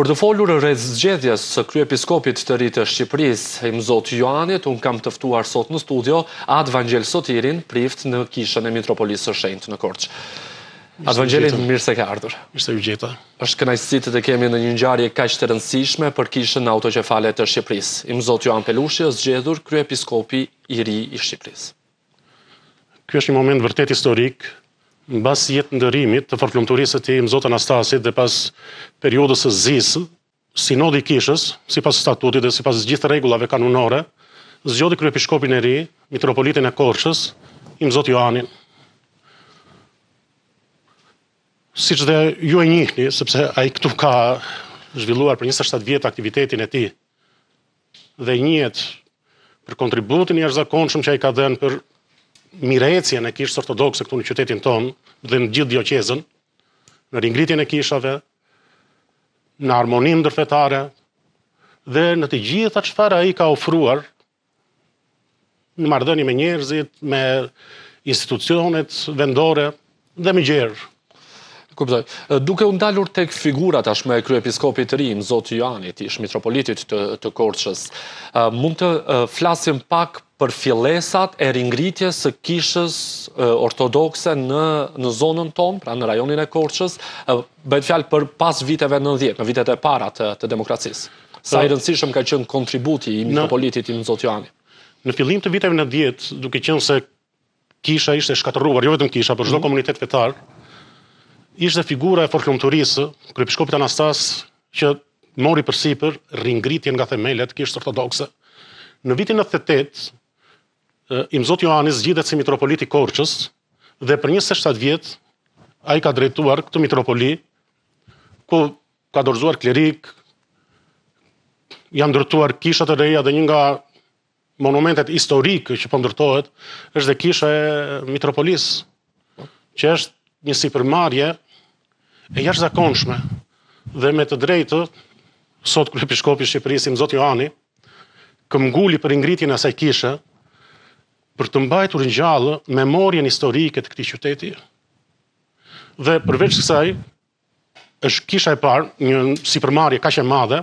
Për të folur rreth zgjedhjes së kryepiskopit të ri të Shqipërisë, Imzot Joanit, unë kam të ftuar sot në studio At Vangjel Sotirin, prift në Kishën e Mitropolisë së Shenjtë në Korçë. At Vangjeli, mirë se ke ardhur. Mirë se ju gjeta. Është kënaqësi të të kemi në një ngjarje kaq të rëndësishme për Kishën Autoqefale të Shqipërisë. Imzot Joan Pelushi është zgjedhur kryepiskopi i ri i Shqipërisë. Ky është një moment vërtet historik, mbas jetëndërrimit të fortlumturisë së tij Imzot Anastasit dhe pas periudhës së zisë, Sinodi i Kishës, sipas statutit dhe sipas gjithë rregullave kanunore, zgjodhi kryepishkopin e ri, mitropolitin e Korçës, Imzot Joanin. Siç dhe ju e njihni, sepse ai këtu ka zhvilluar për 27 vjet aktivitetin e tij dhe njihet për kontributin e jashtëzakonshëm që ai ka dhënë për mirëecjen e kishës ortodokse këtu në qytetin tonë dhe në gjithë dioqezën, në ringritjen e kishave, në harmoninë ndërfetare dhe në të gjitha çfarë ai ka ofruar në marrëdhënie me njerëzit, me institucionet vendore dhe më gjerë. Kuptoj. Duke u ndalur tek figura tashmë e kryepiskopit të ri, Imzot Joanit, ish mitropolitit të, të Korçës, mund të flasim pak për fillesat e ringritjes së kishës ortodokse në në zonën tonë, pra në rajonin e Korçës, bëhet fjalë për pas viteve 90, në vitet e para të, të demokracisë. Sa i rëndësishëm ka qenë kontributi i mitropolitit Imzot Joani? Në fillim të viteve 90, duke qenë se kisha ishte shkatërruar, jo vetëm kisha, por çdo mm. komunitet fetar, ishte figura e fortlumturisë, kryepishkopit Anastas, që mori përsipër ringritjen nga themelet të kishës ortodokse. Në vitin 98, Imzot Joani zgjidhet si mitropolit i Korçës dhe për 27 vjet ai ka drejtuar këtë mitropoli ku ka dorëzuar klerikë, janë ndërtuar kisha të reja dhe një nga monumentet historike që po ndërtohet është dhe kisha e Mitropolisë, që është një sipërmarrje e jashtëzakonshme dhe me të drejtë sot kryepiskopi i Shqipërisë Imzot Joani këmbguli për ringritjen e asaj kishe për të mbajtur gjallë memorien historike të këtij qyteti. Dhe përveç kësaj, është kisha e parë, një sipërmarrje kaq e madhe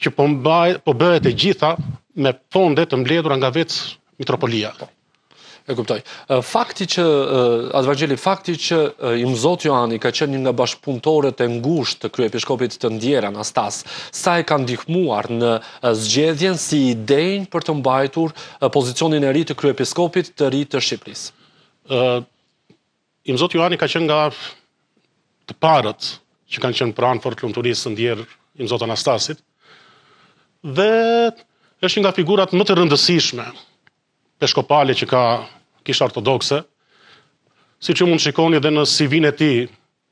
që po mbaj, po bëhet e gjitha me fonde të mbledhura nga vetë mitropolia. Po. E kuptoj. Fakti që At Vangjeli, fakti që Imzot Joani ka qenë një nga bashkëpunëtorët e ngushtë të kryepishkopit të ndjerë Anastas, sa e ka ndihmuar në zgjedhjen si i denjë për të mbajtur pozicionin e ri të kryepiskopit të ri të Shqipërisë? Ë Imzot Joani ka qenë nga të parët që kanë qenë pranë fortlumturisë së ndjerë Imzot Anastasit dhe është një nga figurat më të rëndësishme peshkopale që ka kisha ortodokse. Siç ju mund të shikoni dhe në CV-në e tij,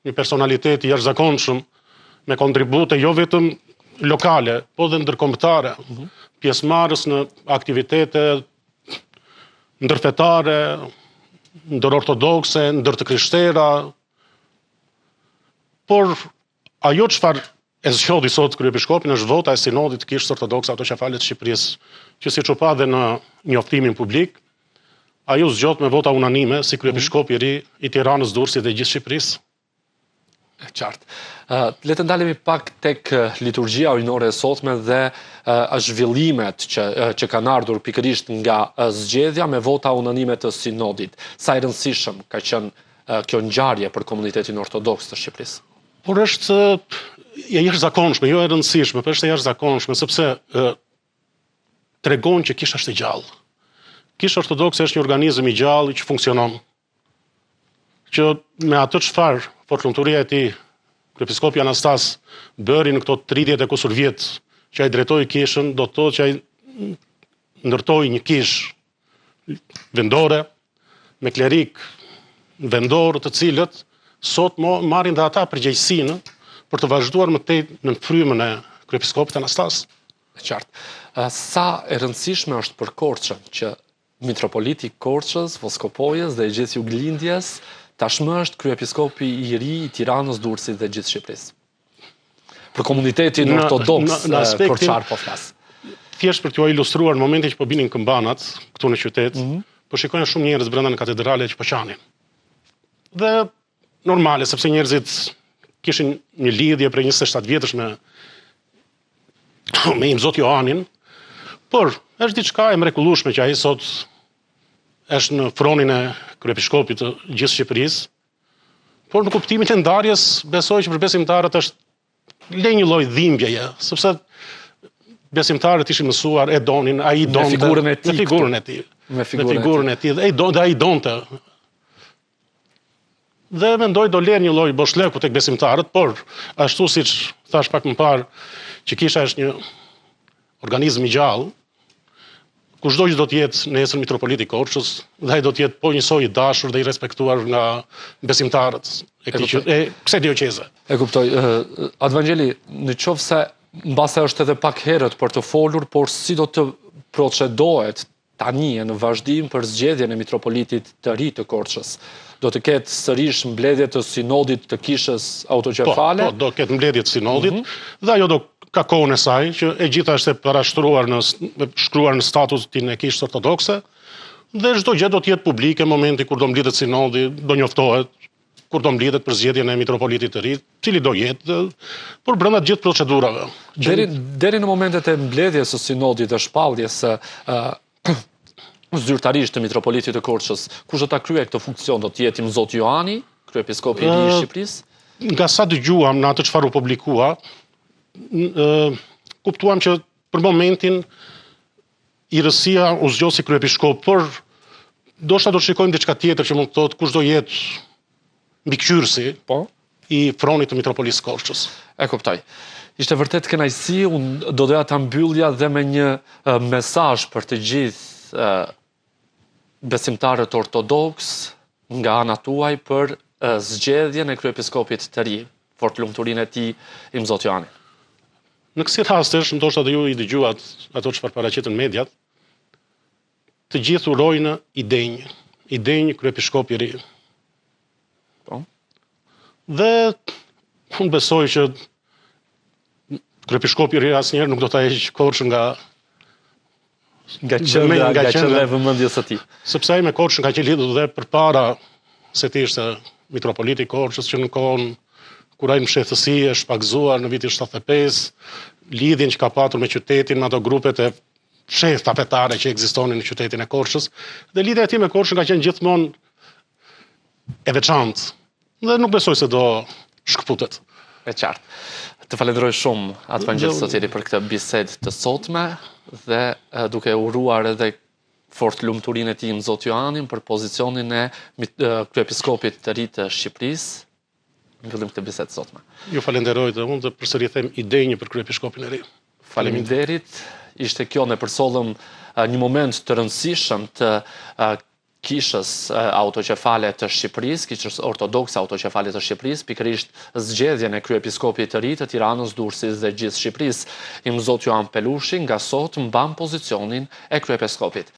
një personalitet i jashtëzakonshëm me kontribute jo vetëm lokale, po dhe ndërkombëtare, mm -hmm. pjesëmarrës në aktivitete ndërfetare, ndërortodokse, ndër të krishtera, por ajo çfarë e zgjodhi sot kryepishkopin është vota e sinodit të Kishës Ortodokse Autoqefale të Shqipërisë, që siç u pa dhe në njoftimin publik, ai u zgjodh me vota unanime si kryepishkopi i ri i Tiranës, Durrësit dhe gjithë Shqipërisë. E qartë. Le të ndalemi pak tek liturgjia hyjnore e sotme dhe zhvillimet që që kanë ardhur pikërisht nga zgjedhja me vota unanime të sinodit. Sa i rëndësishëm ka qenë kjo ngjarje për komunitetin ortodoks të Shqipërisë? Por është e jashtëzakonshme, jo e rëndësishme, por është e jashtëzakonshme sepse tregon që kisha është e gjallë. Kisha ortodokse është një organizëm i gjallë që funksionon. që me atë çfarë fortlumturia e tij, kryepiskopi Anastas bëri në këto 30 e kusur vjet që ai drejtoi kishën, do të thotë që ai ndërtoi një kishë vendore me klerikë vendorë të cilët sot mo marrin dhe ata përgjegjësinë për të vazhduar më tej në frymën e kryepiskopit Anastas. E qartë. Sa e rëndësishme është për Korçën që Mitropoliti i Korçës, Voskopojës dhe i gjithë Juglindjes, tashmë është kryepiskopi i ri i Tiranës, Durrësit dhe gjithë Shqipërisë. Për komunitetin ortodoks korçar po flas. Thjesht për t'jua ilustruar në momentin që po binin këmbanat këtu në qytet, mm -hmm. po shikoja shumë njerëz brenda në katedrale që po qanin. Dhe normale sepse njerëzit kishin një lidhje prej 27 vjetësh me me Imzot Joanin, por është diçka e mrekullueshme që ai sot është në fronin e kryepishkopit të gjithë Shqipërisë, por në kuptimin e ndarjes besoj që për besimtarët është le një lloj dhimbjeje, sepse besimtarët ishin mësuar e donin, ai donte me figurën e tij. Me figurën e tij. Me figurën e tij. Dhe ai donte, ai donte. Dhe mendoj do lërë një lloj boshllëku tek besimtarët, por ashtu siç thashë pak më parë që kisha është një organizëm i gjallë, kushdo që do të jetë nesër mitropolit i Korçës, dhe ai do të jetë po njësoj i dashur dhe i respektuar nga besimtarët e këtij e kësaj dioqeze. E kuptoj. Atë Vangjeli, në qoftë se mbase është edhe pak herët për të folur, por si do të procedohet tani e në vazhdim për zgjedhjen e mitropolitit të ri të Korçës. Do të ketë sërish mbledhje të sinodit të kishës autoqefale? Po, po, do ketë mbledhje të sinodit mm -hmm. dhe ajo do ka kohën e saj që e gjitha është e parashtruar në shkruar në statutin e kishës ortodokse dhe çdo gjë do të jetë publike në momentin kur do mblidhet sinodi, do njoftohet kur do mblidhet për zgjedhjen e mitropolitit të ri, cili do jetë, por brenda të gjithë procedurave. Deri deri në momentet e mbledhjes së sinodit dhe shpalljes së zyrtarisht të mitropolitit të Korçës, kush do ta kryejë këtë funksion? Do të jetë Imzot Joani, kryepiskopi i ri i Shqipërisë? Nga sa dëgjuam në atë çfarë u publikua, kuptuam që për momentin Errësia u zgjodh si kryepishkop, por ndoshta do të shikojmë diçka tjetër që mund të thotë kush do jetë mbikëqyrësi po? i fronit të Mitropolisë së Korçës. E kuptoj. Ishte vërtet kënaqësi, unë do doja ta mbyllja dhe me një mesazh për të gjithë besimtarët ortodoksë nga ana tuaj për zgjedhjen e kryepiskopit të ri, fortlumturinë e tij, Imzot Joanin. Në kësi rastesh, ndoshta dhe ju i dëgjuat ato çfarë paraqitën mediat, të gjithë urojnë i denjë, i denjë kryepishkop i ri. Po. Dhe unë besoj që kryepishkopi i ri asnjëherë nuk do ta heqë Korçën nga nga qendra, nga qendra e vëmendjes së tij. Sepse ai me Korçën ka qenë lidhur dhe përpara se të ishte mitropoliti i Korçës që në kohën kur ai në fshehtësi është pagëzuar në vitin 75, lidhjen që ka patur me qytetin, me ato grupet e fshehta fetare që ekzistonin në qytetin e Korçës, dhe lidhja e tij me Korçën ka qenë gjithmonë e veçantë. Dhe nuk besoj se do shkëputet. E qartë. Të falenderoj shumë Atë Vangjel Sotiri për këtë bisedë të sotme dhe duke uruar edhe fortlumturinë e tij Imzot Joanin për pozicionin e kryepiskopit të ri të Shqipërisë. Mbyllim këtë bisedë të sotme. Ju falenderoj dhe unë dhe përsëri them i denjë për kryepiskopin e ri. Faleminderit. Ishte kjo ne përcollëm një moment të rëndësishëm të Kishës Autoqefale të Shqipërisë, Kishës Ortodokse Autoqefale të Shqipërisë, pikërisht zgjedhjen e kryepiskopit të ri të Tiranës, Durrësit dhe gjithë Shqipërisë. Imzot Joan Pelushi nga sot mban pozicionin e kryepiskopit.